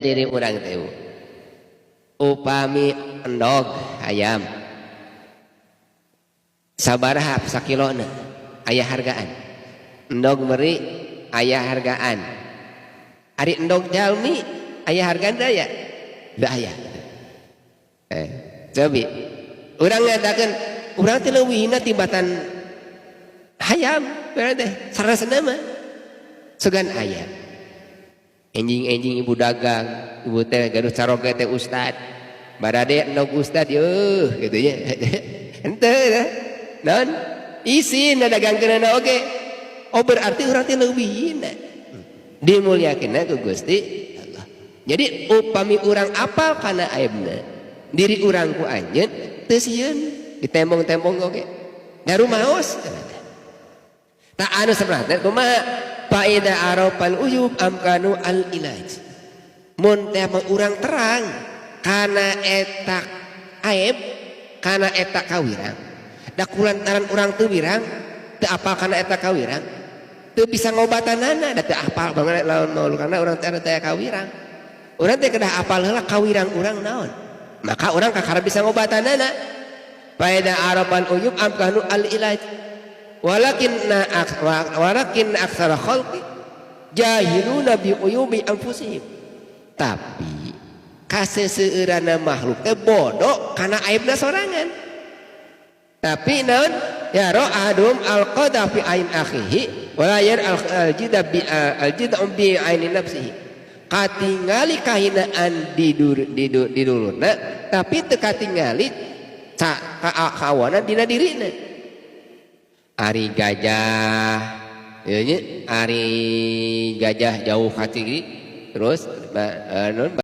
Diri urang teh upami endog ayam sabaraha sakilona, aya hargaan. Endog meri aya hargaan. Ari endog jalmi aya hargaan teu aya? Teu aya. Cobi urang ngatakeun urang teh leuwih hina tibatan hayam berarti teh saresna mah sugan aya. Enjing-enjing ibu dagang, ibu teh gaduh caroge teh ustad. Barade endog ustad yeuh gitu nya. Henteu dah. Naon? Isin dagangkeunana oge. Oh, berarti urang teh leuwih hina. Dimuliakeunna ku Gusti Allah. Jadi upami urang apal kana aibna, diri urang ku anjeun teu sieun ditembong-tembong oge. Garumaos. Tah, anu sebenarnya kumaha? Faida arafal uyub amkanu al ilaj. Mun teh mah urang terang kana eta aib, kana eta kawirang. Da kulantaran urang teu wirang, teu apal kana eta kawirang, teu bisa ngobatanana, da teu apal banget lawan mau karena urang teh teh kawirang. Urang teh kedah apal heula kawirang urang naon. Maka urang kakara bisa ngobatanana. Faida arafal uyub amkanu al ilaj. Walakin aktsara khalqi jahiluna bi uyubi anfusihim. Tapi kaseseueurana makhluk teh bodoh kana aibna sorangan. Tapi naon? Ya ro adum al qada fi ain akhihi wala yar al jida bi al jida bi aini nafsihi. Katingali kahinaan di dur di dur di dulurna, tapi teu katingali kawanan dina dirina. Ari gajah ieu nya, ari gajah jauh katinggi terus nun.